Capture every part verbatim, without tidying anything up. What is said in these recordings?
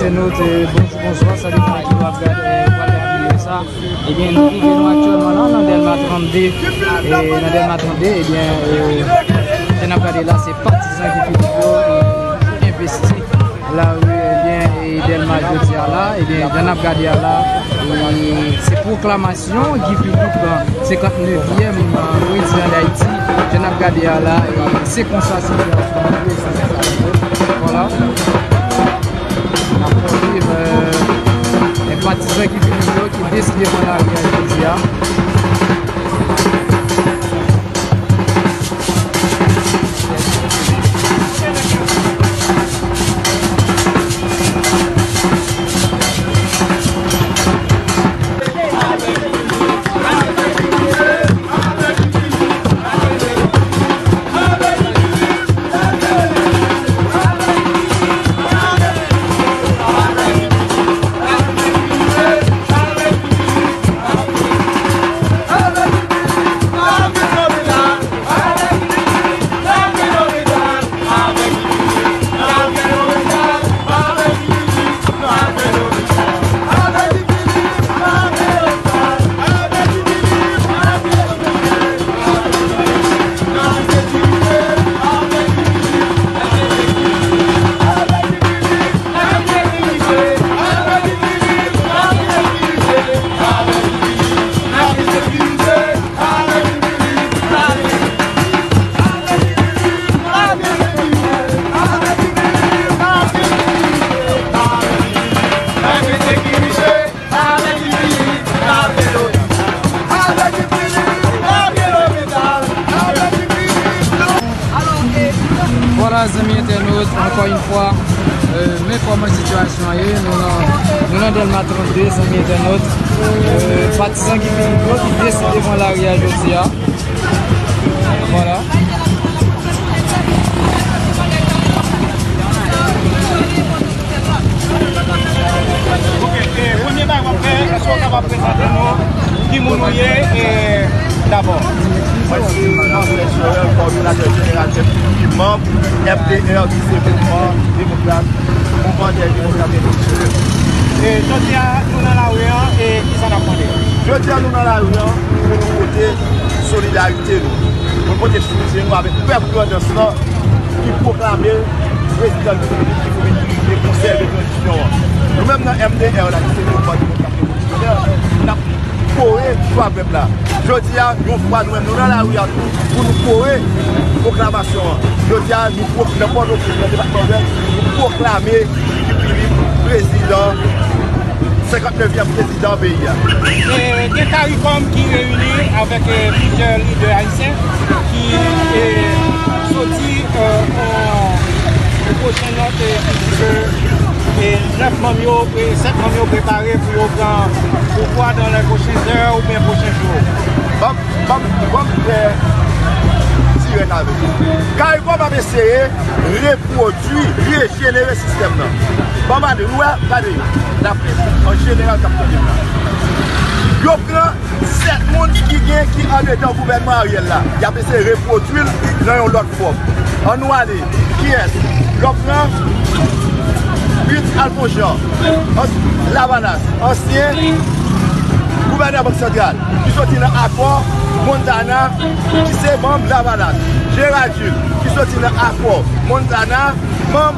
Entènot, eh, bonjou, bonswa, sa depann ki w ap gade, eh, w ap gade videyo sa. Ebyen, nou twouve nou aktyèlman la nan Dèlma trannde. E nan Dèlma trannde, ebyen, eh, jan n ap gade la, se patizan Guy Philippe yo, eh, envesti lari, ebyen, eh, Dèlma jodi a la. Ebyen, jan n ap gade a la, eh, se pwoklamasyon Guy Philippe, senkantnevyèm prezidan Dayiti. Jan n ap gade a la, eh, se konsa sitiyasyon an ye. Vwala. N ap fè viv, eh, patizan Guy Philippe yo ki deside pran lari a jodi a. Vwala, zanmi entènot, ankò yon fwa, eh, men kòman sitiyasyon an ye, nou nan, nou nan Dèlma trannde, zanmi entènot. Eh, patizan Guy Philippe yo ki deside pran lari a jodi a. Vwala. Ok, e, premye bagay w ap fè, èske w kapab prezante nou ki moun ou ye, e, dabò? Mwen se Marcel Sorel, kòdonatè jeneral P P P, manm M D R, ki se Mouvman Demokrat, Mouvman dè Demokrat Revolisyoner. E, jodi a, nou nan lari an, e kisa n ap mande? Jodi a, nou nan lari an pou nou pote solidarite nou, pou nou pote soutyen nou avèk pèp Grandans lan ki pwoklame prezidan Guy Philippe ki pou vin dirije konsèy de tranzisyon an. Nou menm nan M D R la, ki se Mouvman Demokrat Revolisyoner, n ap kore swa pèp la. Jodi a, yon fwa nou menm nou nan lari a tou pou nou kore pwoklamasyon an. Jodi a, nou pwok-, nan Pòtoprens, nan depatman Nòdès, nou pwoklame Guy Philippe prezidan, senkantnevyèm prezidan peyi a. E, gen CARICOM ki reyini avèk, e, plizyè lidè ayisyen ki, e, soti, e, yon pwochen nòt, e, ki di ke, e, nèf manm yo, e, sèt manm yo prepare pou yo pran pouvwa dans les prochaines heures oubyen prochen jou. Ban m, ban m, ban m fè dirèk avèk ou. CARICOM ap eseye repwodui, rejenere sistèm nan. Ban m ale, ou wè, gade, n ap, an jeneral, k ap tande m la. Yo pran sèt moun ki gen, ki andedan gouvènman Ariel la. Y ap eseye repwodui l nan yon lòt fòm. Ann nou ale. Kiyès? Lòt lan, Luc Alphonse Jean, ans-, Lavalas, ansyen gouvènè Bank Santral, ki soti nan Akò Montana, ki se manm Lavalas. Gérald Jules, ki soti nan Akò Montana, manm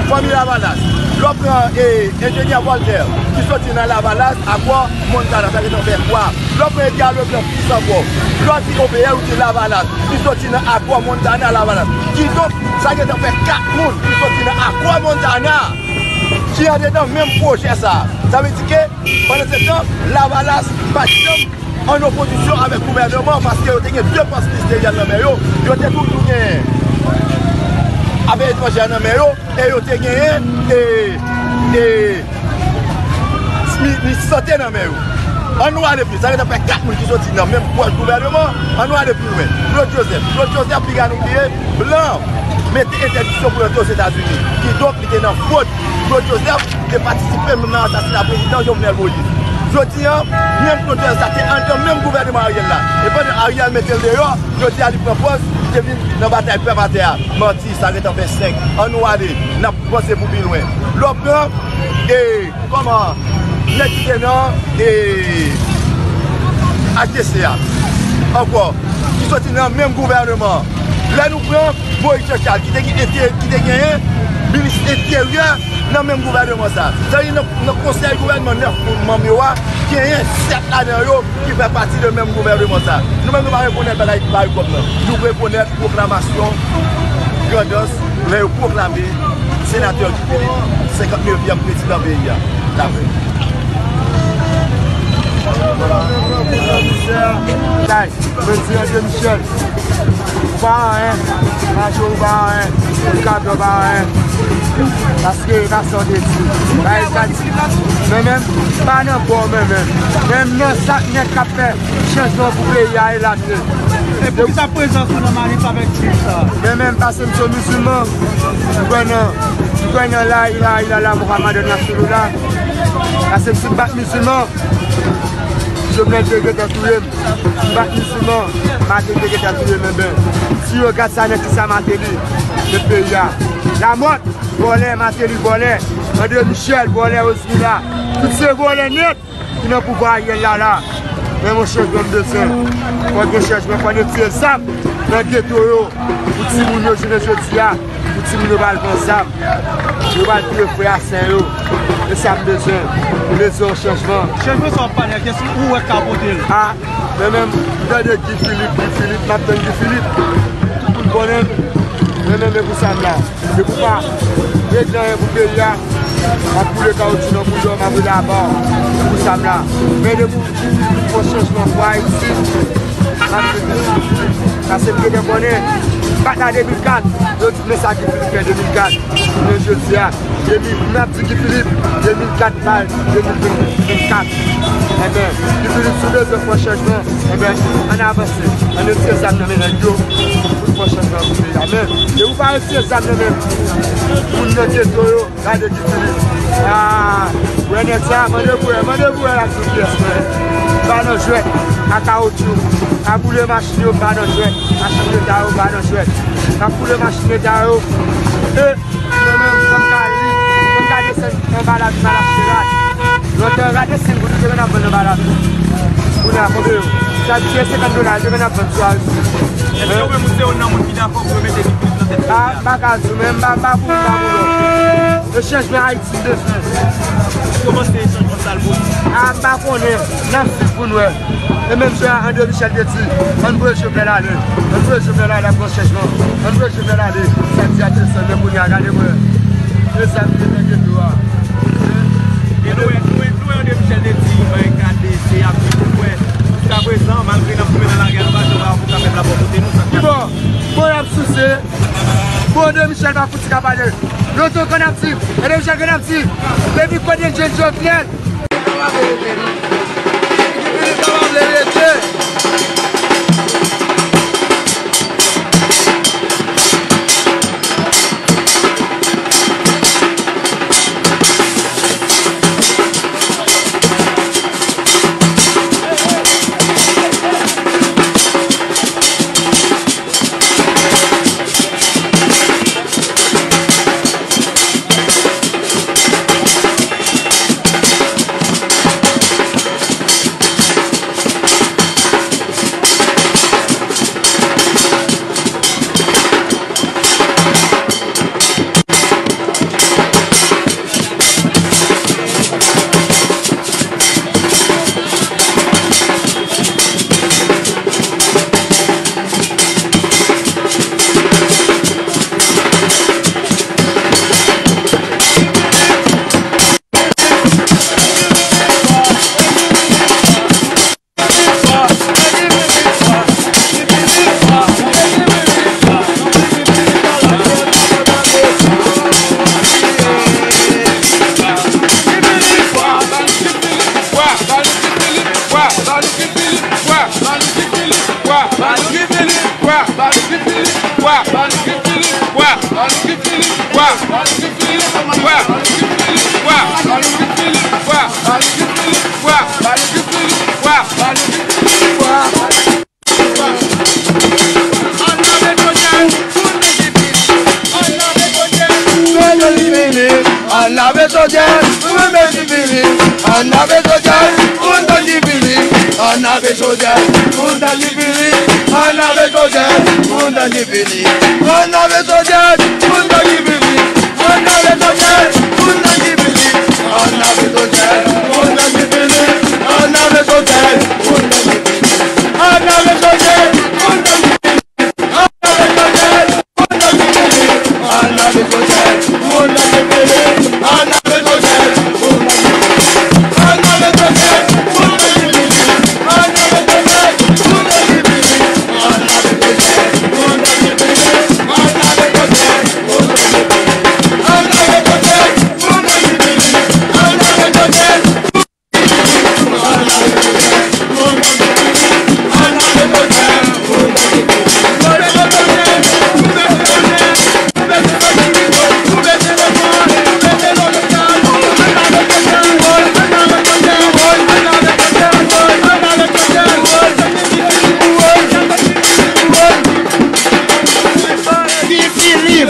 Fanmi Lavalas. Lè w pran, e, Enjenyè Voltaire, ki soti nan Lavalas, Akò Montana, sa gentan fè twa. Lè w pran Edgar Leblanc, plis ankò. Lè w di O P L, ou di Lavalas, ki soti nan Akò Montana, Lavalas. Kidonk, sa gentan fè kat moun ki soti nan Akò Montana ki andedan menm pwojè sa a. Sa vle di ke, pandan se tan, Lavalas pa t janm an opozisyon avèk gouvèneman, paske yo te gen de pòs ministeryèl nan men yo, yo te toujou gen afè etranjè nan men yo, e yo te genyen, e, e, mi-, minis sante nan men yo. Ann nou ale pi, sa gentan fè kat moun ki soti nan menm pwòch gouvèneman, ann nou ale pi lwen. Claude Joseph, Claude Joseph, piga nou bliye, blan mete entèdiksyon pou l antre Ozetazini. Kidonk, li te nan fwod. Claude Joseph te patisipe menm nan asasina prezidan Jovenel Moïse. Jodi a, menm pwodwizè sa te anndan menm gouvènman Ariel la. E pandan Ariel mete l deyò, jodi a li pran pòz, li te vin nan batay pèp atè a. Manti, sa ret an vennsenk. Ann nou ale, n ap panse pou pi lwen. Lè w pran, e, kòman, nèg ki te nan, e, H D C a. Ankò, ki soti nan menm gouvènman. Lè nou pran Moïse Jean Charles, ki te gen ente-, ki te genyen minis enteryè nan menm gouvènman sa. Sa vle di nan, nan konsèy gouvènman nèf moun manm yo a, genyen sèt ladan yo ki fè pati de menm gouvènman sa. Nou menm nou pa rekonèt bagay ki pa yo kòm nan. Nou rekonèt pwoklamasyon Grandans lè yo pwoklame senatè Guy Philippe senkant nevyèm prezidan peyi a. Lapè. Mwen di André Michel, ou pa anyen, Majo ou pa anyen, Ricardo pa anyen. Paske e pa sa w te di. Bagay sa di. Men menm, pa nan bò w men menm. Menm nan sa k nèg k ap fè chanjman pou peyi a e l ap ye. E poukisa prezans ou nan manif avèk Trump sa? Men menm, paske m se yon mizilman, m kwè nan, m kwè nan la ilaha illallah Muhammadan Rasulullah. Paske m se bat mizilman. Jovenel te gentan touye m. M bat mizilman, Martelly te gentan touye m, enben. Si yo gad sa nèt, ki sa Martelly met peyi a. Lamòt, vòlè, Martelly vòlè, André Michel vòlè, Rosmila. Tout se vòlè nèt ki nan pouvwa Ariel la la. Men yon chanjman m bezwen. Fòk gen chanjman, fòk yo tire zam nan geto yo. Pou timoun yo jounen jodi a. Pou timoun yo pa al pran zam. Yo pa al touye frè a sè yo. E sa m bezwen. M bezwen yon chanjman. Chanjman sa w ap pale a, kiyès ou wè k ka pote l? A, men menm, m tande Guy Philippe, Guy Philippe, m ap tann Guy Philippe. Tout moun konnen m. Men menm, e pou sa m la. Depi w pa regle anyen pou peyi a, w ap boule kawotchou nan boudon, m ap rele aba w. E pou sa m la. Men depi w fè chanjman pou Ayiti, m ap vin. Paske m gentan konnen, m pa t la de mil kat, yo di men sa Guy Philippe fè de mil kat. Men jodi a, de mil, m ap di Guy Philippe, de mil kat ba l de mil vennkat. Enben, Guy Philippe, si w bezwen fè chanjman, enben, ann avanse. Ann retire zam nan men nèg yo, pou n fè chanjman pou peyi a. Men, depi w pa retire zam nan men moun nan geto yo, gade Guy Philippe. A, wè nèg sa, mande pou wè, mande pou wè l ap sou pyès mwen. M pa nan jwèt, a kawotchou, a boule machin yo, m pa nan jwèt, machin leta yo, m pa nan jwèt. M ap boule machin leta yo. E, mwen menm, fò m ka li, fò m ka desann anba lavi m al achte rad. Lontan, rad de senk goud, li te konn ap vann anba lavi. Kounye a, konbyen yo? Sa di se senkant dola, li te konn ap vann sou Ayiti. Èske ou menm ou se youn nan moun ki dakò pou yo mete Guy Philippe nan tèt peyi a? A, m pa ka di w, men m pa, m pa pou, m pa pou lòt. E chanjman Ayiti m bezwen. Kòman se chanjman sa l pou ou? A, m pa konnen. N ap swiv pou n wè. E menm jan André Michel te di, ann voye Jovenel ale. Ann voye Jovenel ale, ap gen chanjman. Ann voye Jovenel ale. Sa di a te sanble kounye a, gade mwen. E sa m te nan geto a. E nou wè, nou wè, nou wè André Michel te di, bagay gade, se ap vin pou wè. Jiskaprezan, malgre n ap goumen nan lari a, nou pa janm wè avoka pèp la bò kote nou, sa k ap... Bon, bon, y ap souse. Bon, André Michel pa fouti ka pale. Lontan konn ap di, André Michel konn ap di, depi kote jèn Jovenel, Ann lave sosyèl pou nou pèdi fini. Ann lave sosyèl pou nou pèdi fini. Ann lave sosyèl pou nou pèdi fini. Ann lave sosyèl pou nou pèdi fini. Ann lave sosyèl pou nou pèdi fini. Ann lave sosyèl pou nou pèdi fini. Ann lave sosyèl pou nou pèdi fini. Ann lave sosyèl pou nou pèdi fini. Ann lave sosyèl pou nou pèdi fini.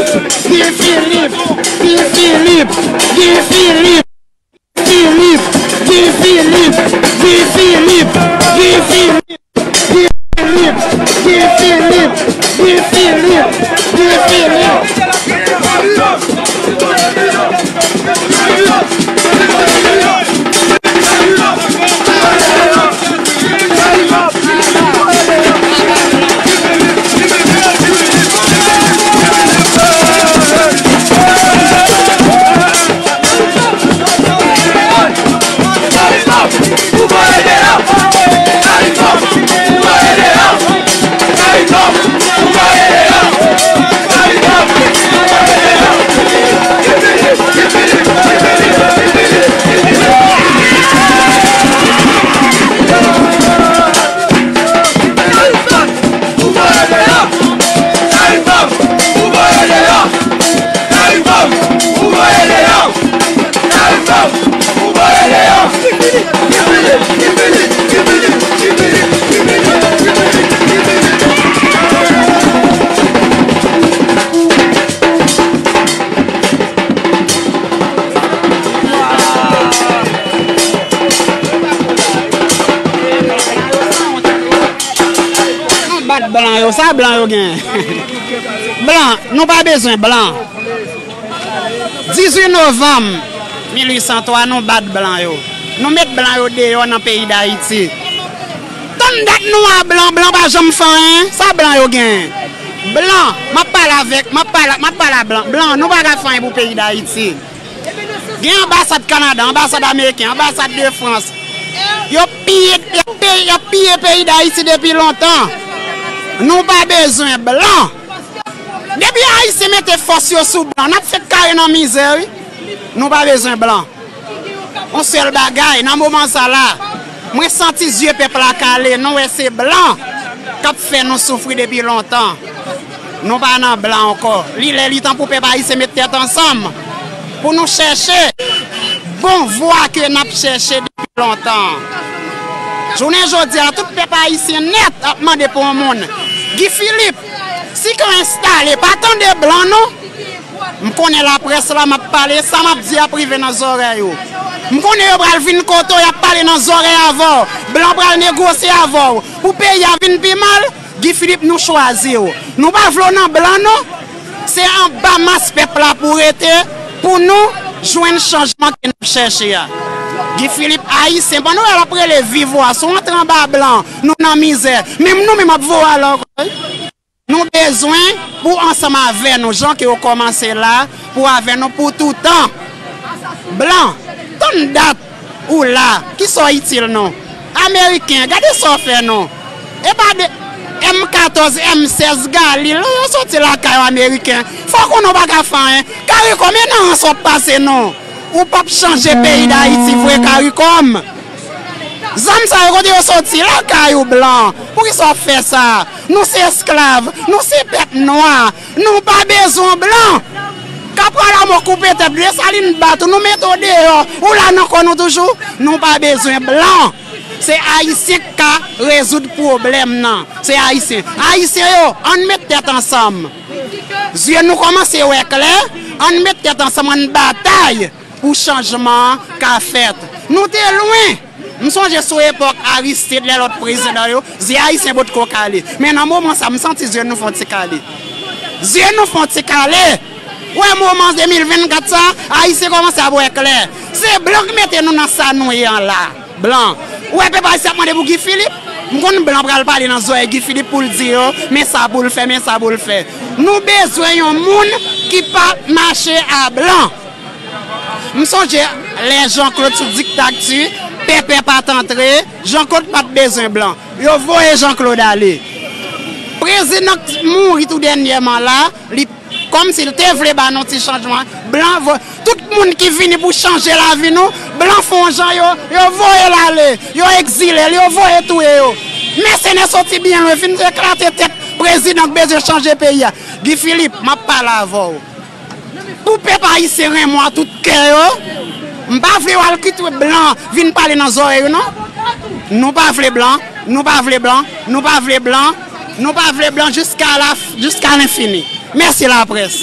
Guy Philippe, Guy Philippe, Guy Philippe, Guy Philippe. Philippe, Guy Philippe, Guy Philippe, Guy Philippe, Guy Philippe, Guy Philippe, Guy Philippe, Guy Philippe. Nou bat blan yo, sa blan yo gen? Blan, nou pa bezwen blan. Dizuit novanm mil uit san twa, nou bat blan yo. Nou met blan yo deyò nan peyi Dayiti. Tann dat nou a blan, blan pa janm fè anyen. Sa blan yo gen? Blan, m ap pale avèk, m ap pale, m ap pale a blan. Blan, nou pa ka fè anyen pou peyi Dayiti. Gen anbasad Kanada, anbasad ameriken, anbasad de Frans. Yo piye, yo piye, yo piye peyi Dayiti depi lontan. Nou pa bezwen blan. Depi Ayisyen mete fòs yo sou blan, n ap fèk kare nan mizè, wi. Nou pa bezwen blan. Yon sèl bagay, nan moman sa la, mwen santi zye pèp la kale, nou wè se blan k ap fè nou soufri depi lontan. Nou pa nan blan ankò. Li lè, li tan pou pèp ayisyen met tèt ansanm pou nou chèche bon vwa ke n ap chèche depi lontan. Jounen jodi a, tout pèp ayisyen nèt ap mande pou yon moun. Guy Philippe, si kan enstale, pa tande blan non. M konnen laprès la, m ap pale, sa m ap di ap rive nan zòrèy ou. M konnen yo pral vin kote w, y ap pale nan zòrèy avè w. Blan pral negosye avè w. Pou peyi a vin pi mal, Guy Philippe, nou chwazi w. Nou pa vle w nan blan non. Se anba mas pèp la pou w rete, pou nou jwenn chanjman ke n ap chèche a. Guy Philippe ayisyen, pandan w wè l ap rele viv wa, si w antre anba blan, nou nan mizè. Menm nou menm ap voye w ale ankò, wi. Nou bezwen pou ansanm avè nou, jan ke w kòmanse la, pou avè nou pou toutan. Blan, tann dat ou la, kisa w itil nou? Ameriken, gade sa w fè nou. E pa de M katòz, M sèz, Galil, yo soti lakay w ameriken. Fò w konnen w pa ka fè anyen. Karikom, e nan rans w ap pase non. Ou p ap chanje peyi Dayiti vre, Karikom. Zam sa yo kote yo soti? Lakay ou blan. Poukisa w ap fè sa? Nou se esklav, nou se pèp nwa. Nou pa bezwen blan. Kapral Amò koupe tèt Desalin bat ou, nou mete w deyò. Ou la nan kò nou toujou. Nou pa bezwen blan. Se Ayisyen k ka rezoud pwoblèm nan. Se Ayisyen. Ayisyen yo, ann met tèt ansanm. Zye nou kòmanse wè klè, ann met tèt ansanm, ann batay pou chanjman an ka fèt. Nou te lwen. M sonje sou epòk Aristide, lè lòt prezidan yo, zye Ayisyen potko kale. Men nan moman sa, m santi zye nou fè yon ti kale. Zye nou fè yon ti kale. Ou wè moman de mil vennkat sa, Ayisyen kòmanse ap wè klè. Se blan k mete nou nan sa nou ye an la. Blan. Ou wè pèp ayisyen ap mande pou Guy Philippe? M konn blan pral pale nan zòrèy Guy Philippe pou l di yo, men sa pou l fè, men sa pou l fè. Nou bezwen yon moun ki pa mache a blan. M sonje lè Jean Claude sou diktati, pèpè pa t antre, Jean Claude pa t bezwen blan. Yo voye Jean Claude ale. Prezidan k mouri tou dènyèman la, li kòmsi l te vle ba nou ti chanjman. Blan vo-, tout moun ki vini pou chanje lavi nou, blan fè yon jan yo, yo voye l ale, yo egzile l, yo voye touye yo. Mèsenè soti byen lwen, vin eklate tèt prezidan k bezwen chanje peyi a. Guy Philippe, m ap pale avè w. Pou pèp ayisyen renmen w a tout kè yo, m pa vle w al kite blan vin pale nan zòrèy ou non. Nou pa vle blan, nou pa vle blan, nou pa vle blan, nou pa vle blan jiska la, jiska lenfini. Mèsi laprès.